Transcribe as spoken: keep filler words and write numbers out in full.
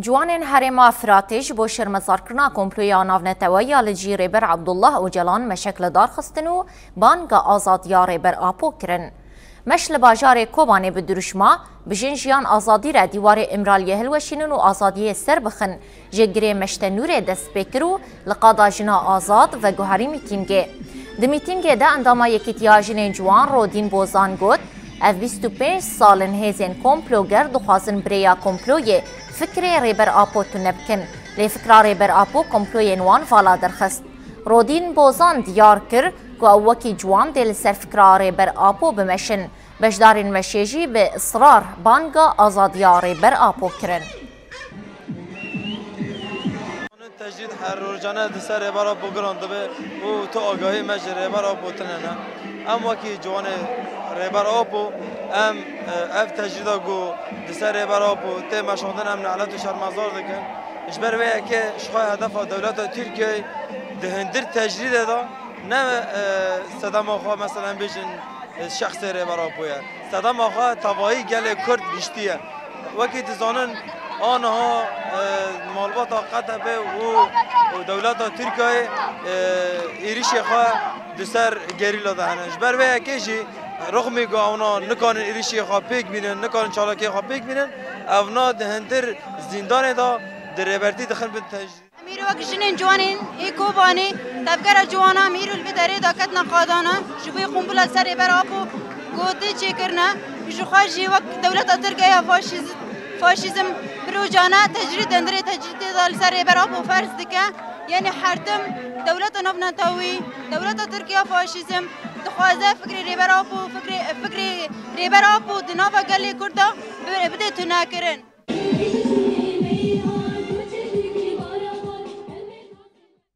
Ciwanên Herêma Firatê ji bo şermezarkirina komploya navneteweyî ya li cî Rêber Abdullah Ocalan meşek li dar xistin û banga azadiya Rêber Apo kirin. Meş li bajarê Kobanê bi dirûşma Bijin Jiyan Azadî re dîwarê Îmraliyê hilweşînin û azadiyê ser bixin, ji girê Meşte Nûrê dest pê kir û li qada jina azad veguherî mîtîngê. Di mîtîngê de endama Yekîtiya Jinên Ciwan Rodîn Bozan got, Ev bîst û pênc sal in hêzên komploger dixwazin bi rêya komployê fikrê Rêber Apo tune bikin. Lê fikra Rêber Apo komployên wan vala derxist. Rodîn Bozan diyar kir ku ew wekî ciwan dê li ser fikra Rêber Apo bimeşin. Beşdarên meşê jî bi israr banga azadiya Rêber Apo kirin. Tecrîd her rojane di ser Rêber Apo giran dibe û tu agahî me ji Rêber Apo tune ne. Em wekî ciwanê Rêber Apo, em, e, ev tecrîda ku di ser Rêber Apo tê meşandin, em nelet û şermezar dikin. Ji ber vê yekê ji xwe hedefa dewleta Tirkiyeyê di hindir tecrîdê de ne, e, sedema xwe, mesela, em bêjin, e, şexsê Rêber Apo ye. Sedema xwe tevayî gelê Kurd giştî ye. Wekî dizanin, aniha, e, malbata K T P û, û dewleta Tirkiyeyê, e, êrişê xwe di ser gerîla de hene. Ji ber vê yekê jî rixmî ku ewna nikarin êrişê xwe pêk bînin, nikarin çalakiyê xwe pêk bînin, evna di hindir zîndanê de di rêbertî dixin bin tecrîd. Em îro wek jinên ciwanên ê Kobanê, tevgera ciwana em îro li vê derê de ketine qadana, ji bo yê qumbula li ser Rêber Apo ku tê çêkirine, ji xwe jî wek dewleta Tirk ya faşîz-, faşîzm bi rojane tecrîd, dendirê tecrîdê de li ser Rêber Apo ferz dike. Yanî her tim dewleta navnetewî, dewleta Tirk ya faşîzm dixwaze fikrê Rêber Apo, fikrê, fikrê Rêber Apo di nava gelê Kurd de bi-, bide tunekirin.